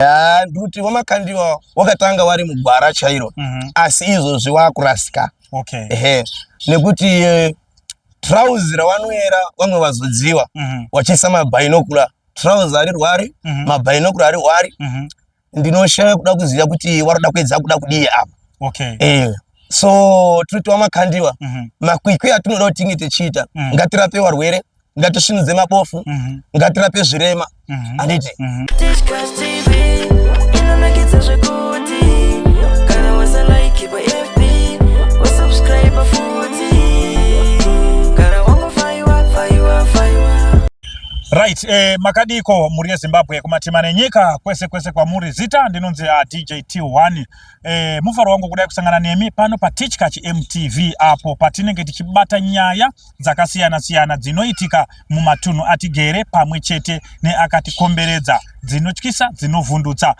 Ah, ndikuti wamakandiwa wakatanga wari mugwara chairo Asi izvozvi wakurasika. Ehe, nekuti trauzi rawanoera vamwe vazodziwa wachiisa mabhainokula, trauzi harirwari, mabhainokula harirwari. Ndinoshaya kuda kuziva kuti waroda kuedza kuda kudii apa. So tiri wamakandiwa, makwikwi atinoda kuti tinge tichiita, ngatirape varwere, ngatisvinudze mabofu, ngatirape zvirema, handiti? Tichkach TV inonakidza zvekuti kana wasalike paFB, wasubscribe futi, kana wangofaiwa faiwa faiwa. Right, makadiko mhuri yeZimbabwe kumatima nenyika kwese kwese kwamuri? Zita ndinonzi DJ T1. Mufaro wangu kudai kusangana nemi pano paTichkach MTV, apo patinenge tichibata nyaya dzakasiyana siyana dzinoitika mumatunhu atigere pamwe chete neakatikomberedza, dzinotyisa, dzinovhundutsa,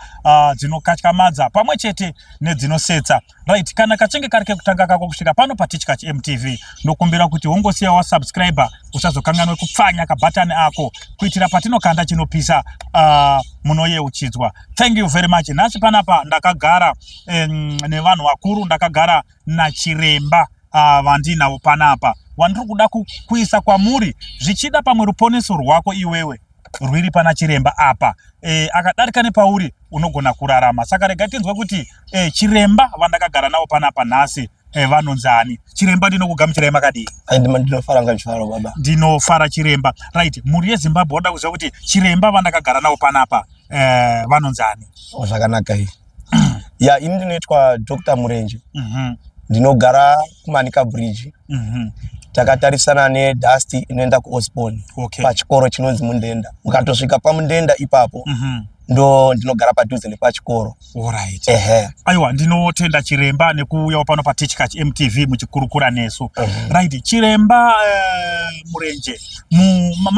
dzinokatyamadza pamwe chete nedzinosetsa. Right, kana kachinge kari kekutanga kako kusvika pano paTichkach MTV, ndokumbira kuti wongosiya wasubscribe, usazokanganwe kupfanya kabhatani ako kuitira patinokanda chinopisa munoyeuchidzwa. Thank you very much. Nhasi panapa ndakagara nevanhu vakuru, ndakagara nachiremba vandinavo panapa, wandiri kuda kuisa kwamuri. Zvichida pamwe ruponeso rwako iwewe rwiri pana chiremba apa. Akadarika nepauri unogona kurarama. Saka rega tinzwe kuti chiremba vandakagara navo panapa nhasi vanonzani. Chiremba, ndinokugamuchirai, makadii? Ndinofara ngachifaro, baba. Ndinofara, chiremba. Right, mhuri yeZimbabwe wada kuziva kuti chiremba vandakagara navo panapa vanonzani. Oh, zvakanaka iyi ya. Ini ndinoitwa Dr Murenje. Ndinogara kuManica Bridge, takatarisana nedust inoenda kuOsborn, pachikoro chinonzi Mundenda. Ukatosvika paMundenda ipapo, ndo ndinogara padhuze nepachikoro. Alright. Ehe. Aiwa, ndinotenda chiremba nekuuyawo pano paTichkach MTV muchikurukura nesu. Right, chiremba Murenje,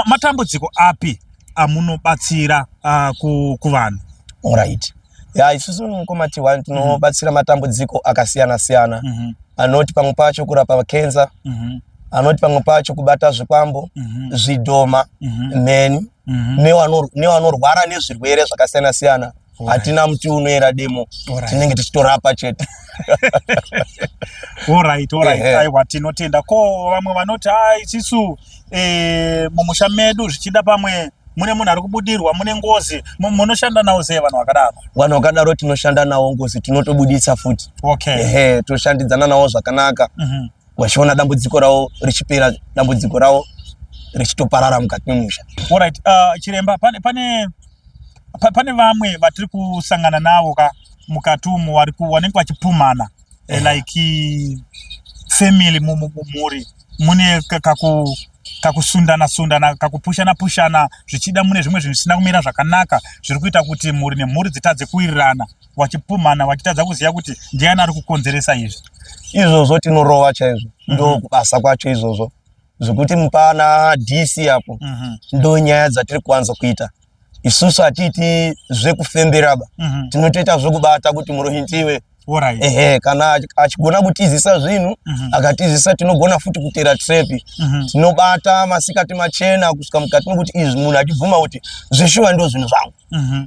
matambudziko api amunobatsira kuvanhu? Alright, ya, isusu mukoma T1 tinobatsira matambudziko akasiyana siyana, anoti pamwe pacho kurapa kenza, anoti pamwe pacho kubata zvikwambo, zvidhoma, mheni, nevanorwara nezvirwere zvakasiyana siyana. Hatina muti unoera demo, tinenge tichitorapa chete. Alright. Aiwa, tinotenda. Ko vamwe vanoti a isisu mumusha medu zvichida pamwe mune munhu ari kubudirwa, mune ngozi, munoshanda nawo sei vanhu vakadaro? Vanhu vakadaro tinoshanda nawo, ngozi tinotobuditsa futi. Ehe, toshandidzana nawo zvakanaka, vachiona dambudziko ravo richipera, dambudziko ravo richitoparara mukati memusha. Alright, chiremba, pane vamwe vatiri kusangana navo ka mukati umu vanenge vachipumhana, like family, mumhuri mune kakusundana sundana, kakupushana pushana, zvichida mune zvimwe zvinhu zvisina kumira zvakanaka zviri kuita kuti mhuri nemhuri dzitadze kuwirirana, vachipumhana, vachitadza kuziva kuti ndiani ari kukonzeresa izvi. Izvozvo tinorova chaizvo, ndo kubasa kwacho izvozvo, zvekuti mupana DC apo, ndo nyaya dzatiri kuwanza kuita isusu. Hatiiti zvekufemberaba, tinotoita zvekubata kuti muroyi ndiwe. Ehe, kana achigona kutizisa zvinhu, akatizisa, tinogona futi kutera trap. Tinobata masikati machena kusvika mukati mekuti izvi munhu achibvuma kuti zvishuwa ndo zvinhu zvangu.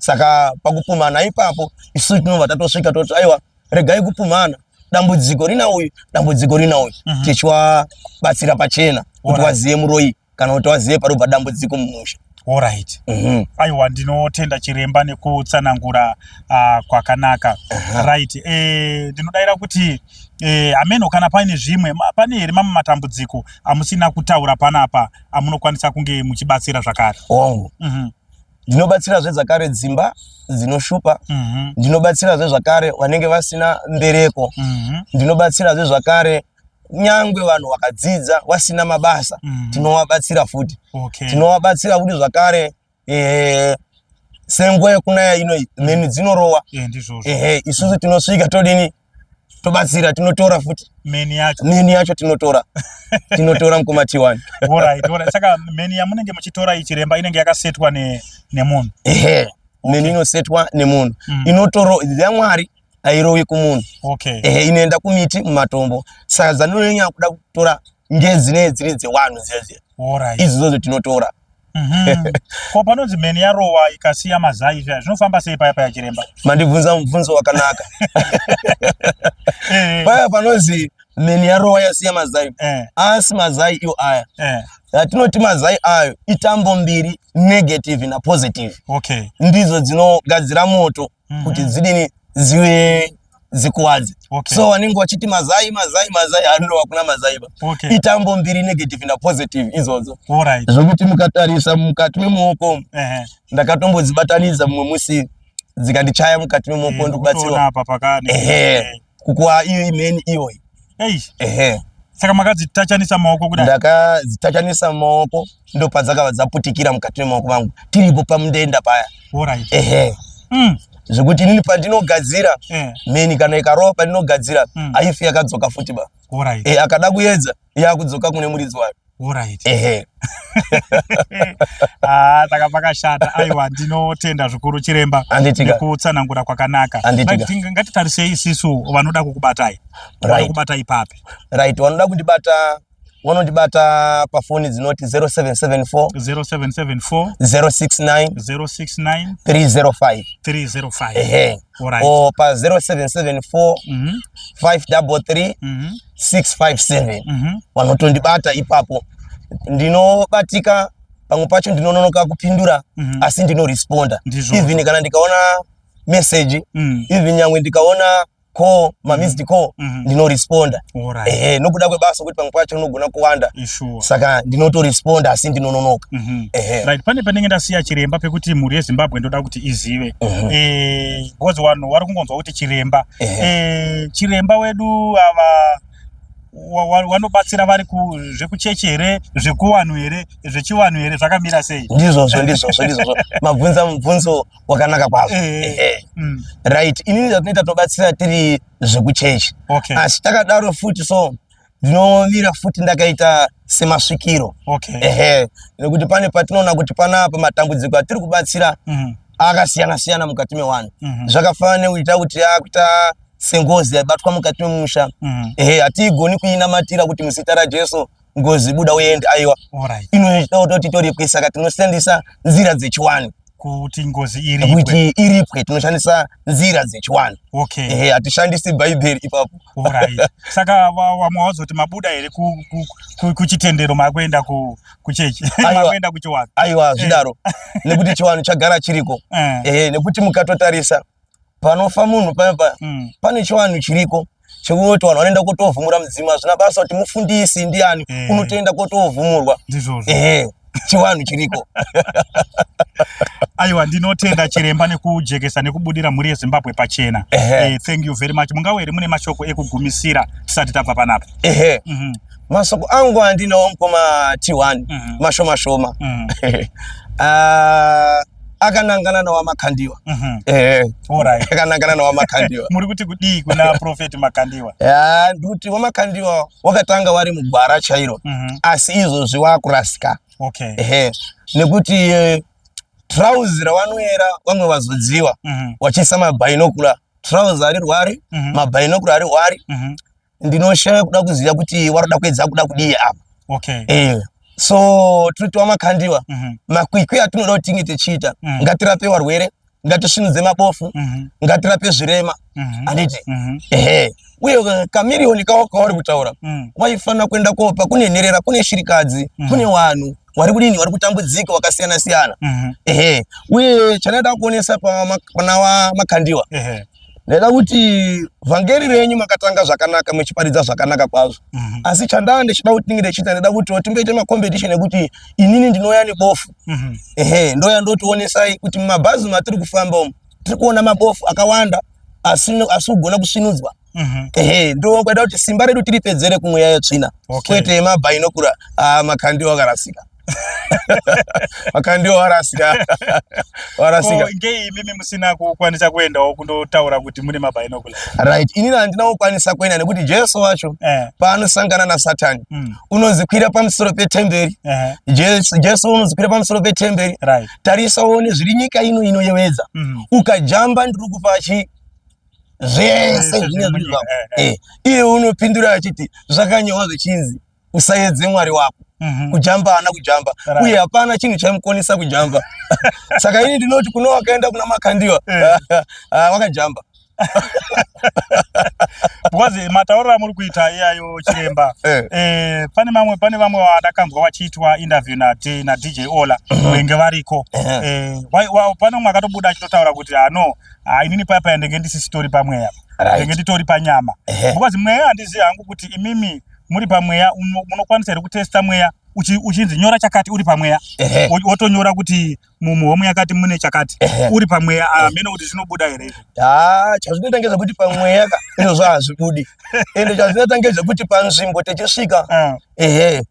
Saka pakupumhana ipapo isusu tinobva tatosvika toti, "Aiwa, regai kupumhana, dambudziko rina uyu, dambudziko rina uyu," tichiwabatsira pachena kuti waziye muroyi kana kuti waziye parobva dambudziko mumusha. Alright. Aiwa, ndinotenda chiremba nekutsanangura kwakanaka. Right, ndinodayira kuti hameno kana paine zvimwe, pane here mamwe matambudziko amusina kutaura panapa amunokwanisa kunge muchibatsira zvakare? Hongu. Ndinobatsirazve zvakare dzimba dzinoshupa. Ndinobatsirazve zvakare vanenge vasina mbereko. Ndinobatsirazve zvakare nyangwe vanhu vakadzidza vasina mabasa, tinovabatsira futi. Tinovabatsira futi zvakare, senguva yekunaya ino, mheni dzinorowa. Ndizvozvo. Ehe, isusu tinosvika, todini, tobatsira, tinotora futi. Mheni yacho? Mheni yacho tinotora, tinotora, mukoma T1. Alright. Saka mheni yamunenge muchitora iyi, chiremba, inenge yakasetwa nemunhu? Ehe, mheni inosetwa nemunhu. Inotoro yaMwari hairovi kumunhu. Ehe, inoenda kumiti, mumatombo. Saka dzanonyanya kuda kutora ngedzinee dziri dzewanhu dziya dziya. Idzodzo tinotora. Mhm. Ko panonzi mheni yarowa ikasiya mazai zviya zvinofamba sei paya paya chiremba? Mandibvunza mubvunzo wakanaka. Eh. Paya panonzi mheni yarowa yasiya mazai. Eh. Asi mazai iwo aya. Eh. Yatinoti mazai ayo itambo mbiri negative na positive. Okay. Ndidzo dzinogadzira moto kuti dzidini dzive dzikuwadze. Okay. So vanenge vachiti mazai mazai mazai handiwa kuna mazai ba. Okay. Itambo mbiri negative na positive idzodzo. All right. Zvokuti mukatarisa mukati memuoko umu, Eh. ndakatombodzibatanidza mumwe musi dzikandichaya mukati memuoko Eh, ndikubatsirwa. ndikutoona apa pakani. Ehe. Kukuwa iyo imheni iyoyi. Ei. Ehe. Saka makadzitachanisa maoko kudai. Ndakadzitachanisa maoko ndopadzakava dzaputikira mukati memaoko mangu tiripo pamundenda paya. All right. Ehe. Zvekuti inini pandinogadzira Eh. mheni kana ikarova pandinogadzira Mm. haifi yakadzoka futi ba. All right. Eh, akada kuedza yakudzoka kune muridzi wayo. All right. Ehe. Ah, saka pakashata. Aiwa, ndinotenda zvikuru chiremba Handitika. nekutsanangura kwakanaka. Handitika. Right, Ngatitarisei isisu vanoda kukubatai. Right. Vanokubatai papi? Right, vanoda kundibata vanondibata pafoni dzinoti 0774 0774 069 069 305. 305. Ehe. All right. O pa 0774 533 657. Vanotondibata ipapo. Ndinobatika pamwe pacho ndinononoka kupindura asi ndinoresponda. Ndizvo. Even kana ndikaona message, even nyangwe ndikaona call, ma missed call, ndinoresponda. All right. Ehe, nokuda kwebasa kuti pamwe pacho unogona kuwanda. Ishuwa. Saka ndinotoresponda asi ndinononoka. Ehe. Right, pane panenge ndasiya chiremba pekuti mhuri yeZimbabwe ndoda kuti izive. Eh, because vanhu vari kungonzwa kuti chiremba. Eh, chiremba wedu ava wanobatsira vari zvekuchechi here, zvekuwanhu here, zvechiwanhu here, zvakamira sei? Ndizvozvo, ndizvozvo, ndizvozvo. Mabvunza mubvunzo wakanaka kwazvo. Ehe. Right, inini zvatinoita tinobatsira tiri zvekuchechi. Okay. Asi takadaro futi so ndinomira futi ndakaita semasvikiro. Okay. Ehe, nekuti pane patinoona kuti panapa matambudziko atiri kubatsira akasiyana siyana mukati mewanhu. Zvakafanana nekuita kuti akuita sengozi yabatwa mukati memusha. Ehe, hatiigoni kuinamatira kuti muzita raJesu ngozi buda uende, aiwa. All right. Inoita kuti toripwe, saka tinoshandisa nzira dzechiwanhu. Kuti ngozi iripwe. Kuti iripwe tinoshandisa nzira dzechiwanhu. Okay. Ehe, hatishandisi Bhaibheri ipapo. All right. Saka vamwe wazoti mabuda here kuchitendero makuenda kuchechi? Aiwa. Makuenda kuchiwanhu. Aiwa, zvidaro. Nekuti chiwanhu chagara chiriko. Ehe, nekuti mukatotarisa panofa munhu paya paya pane chiwanhu chiriko chekuti vanhu vanoenda kotovhumura mudzimu, hazvina basa kuti mufundisi ndiani, unotoenda kotovhumurwa. Ndizvozvo. Ehe, chiwanhu chiriko. Aiwa, ndinotenda chiremba nekujekesa nekubudira mhuri yeZimbabwe pachena. Ehe. Thank you very much. Mungawe here mune mashoko ekugumisira tisati tabva panapa? Ehe. Masoko angu andinawo mukoma T1 mashoma shoma. Akanangana nawaMakandiwa. All right. Akanangana nawaMakandiwa. Muri kuti kudii kuna Prophet Makandiwa? Ya, ndikuti waMakandiwa wakatanga wari mugwara chairo. Asi izvozvi wakurasika. Okay. Ehe. Nekuti trouser rawanoera vamwe vazodziwa wachiisa mabinocular. Trouser arirwari, mabinocular arirwari. Ndinoshaya kuda kuziva kuti waroda kuedza kuda kudii apa. Okay. So tiri waMakandiwa. Makwikwi atinoda kuti tinge tichiita, ngatirape varwere, ngatisvinudze mabofu, ngatirape zvirema. Handiti? Ehe. Uye kamiriyoni kawo kauri kutaura, waifanira kuenda kopa kune nherera, kune shirikadzi, kune vanhu vari kudini, vari kutambudzika wakasiyana siyana. Ehe. Uye chandaida kuonesa pana waMakandiwa. Ehe. Ndaida kuti vhangeri renyu makatanga zvakanaka, muchiparidza zvakanaka kwazvo. Asi chandaa ndichida kuti tinge tichiita, ndaida kuti timboite macompetition ekuti inini ndinouya nebofu. Ehe, ndoya ndotionesai kuti mumabhazi matiri kufamba umu tiri kuona mabofu akawanda asi kugona kusvinudzwa. Ehe, ndokwaida kuti simba redu tiripedzere kumweya yetsvina. Okay. Kwete yemabhainokura. Makandiwa akarasika. Makandiwa warasika. Warasika. Ko, ngei imimi musina kukwanisa kuendawo kundotaura kuti mune mabhainokula? Right, inini handina kukwanisa kuenda nekuti Jesu wacho paanosangana naSatani unozikwira pamusoro petemberi. Jesu unozikwira pamusoro petemberi. Right. Tarisa uone zviri nyika ino inoyevedza. Ukajamba ndiri kupa chi zvese Zvese zvine zviri zviri munyika, zvako. Iye unopindura achiti zvakanyorwa zvichinzi usaedze Mwari wako. Kujamba haana kujamba. Uye hapana chinhu chaimukonesa kujamba. Saka ini ndinoti kuno wakaenda kuna Makandiwa ah, wakajamba. Because matauriro amuri kuita iyayo chiremba, pane mamwe, pane vamwe vandakanzwa vachiitwa interview na na DJ Ola venge variko. Pane umwe akatobuda achitotaura kuti ano ah, inini paya paya ndenge ndisisitori pamweya, ndenge nditori panyama. Because mweya handizivi hangu kuti imimi muri pamweya munokwanisa here kutesta mweya uchinzi nyora chakati uri pamweya, wotonyora kuti muhomwe yakati mune chakati uri pamweya, hameno kuti zvinobuda here izvo? Ha, chazvinoita ngezvekuti pamweya ka izvozvo hazvibudi, ende chazvinoita ngezvekuti panzvimbo techisvika, ehe,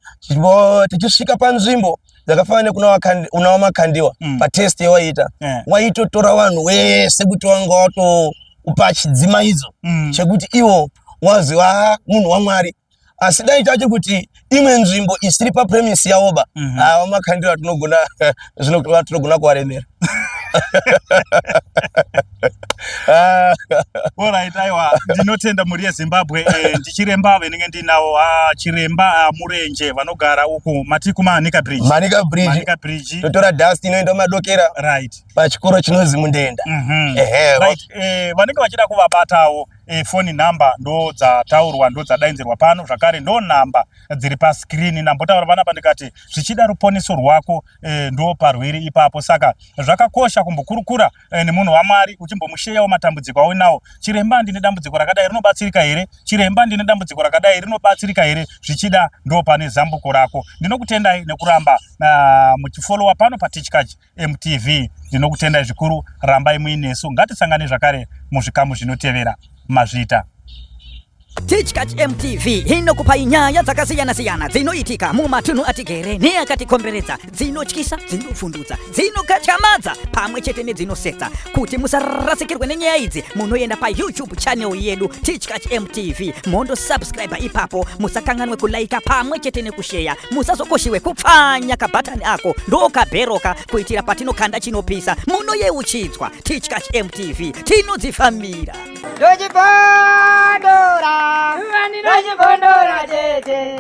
tichisvika panzvimbo dzakafanana nekuna una waMakandiwa, patest yawaiita, waitotora vanhu wese kuti wanga watopa chidzimaidzo chekuti iwo waziva munhu waMwari. Asi dai chacho kuti imwe nzvimbo isiri papremise yavoba, ava Makandiwa tinogona zvino tinogona kuvaremera. Alright, aiwa, ndinotenda mhuri yeZimbabwe. Ndichiremba venenge ndinawo, ah, chiremba Murenje, vanogara uku mati kuManika Bridge. Manika Bridge. Manika Bridge. Totora dust inoenda Madokera, pachikoro chinonzi Mundenda. Ehe. Right, vanenge vachida kuvabatawo, foni number ndo dzataurwa, ndo dzadainzirwa pano zvakare, ndo namba dziri paskirini. Ndambotaura panapa ndikati zvichida ruponeso rwako ndo parwiri ipapo. Saka zvakakosha kumbokurukura nemunhu waMwari, uchimbomusheyawo matambudziko auinawo. Chiremba, ndine dambudziko rakadai, rinobatsirika here? Chiremba, ndine dambudziko rakadai, rinobatsirika here? Zvichida ndo pane zambuko rako. Ndinokutendai nekuramba muchifolowa pano paTichkach MTV. Ndinokutendai zvikuru, rambai muinesu. Ngatisangane zvakare muzvikamu zvinotevera. Mazvita. Tichkach MTV inokupai nyaya dzakasiyana-siyana dzinoitika mumatunhu atigere neakatikomberedza, dzinotyisa, dzinovhundutsa, dzinokatyamadza pamwe chete nedzinosetsa. Kuti musarasikirwe nenyaya idzi, munoenda paYouTube channel yedu Tichkach MTV, mondosubscribe ipapo. Musakanganwe kulaika pamwe chete nekusheya. Musazokoshiwe kupfanya kabhatani ako, ndokabheroka, kuitira patinokanda chinopisa munoyeuchidzwa. Tichkach MTV, tinodzifambira. Ndochibondora, ndochibondora tete.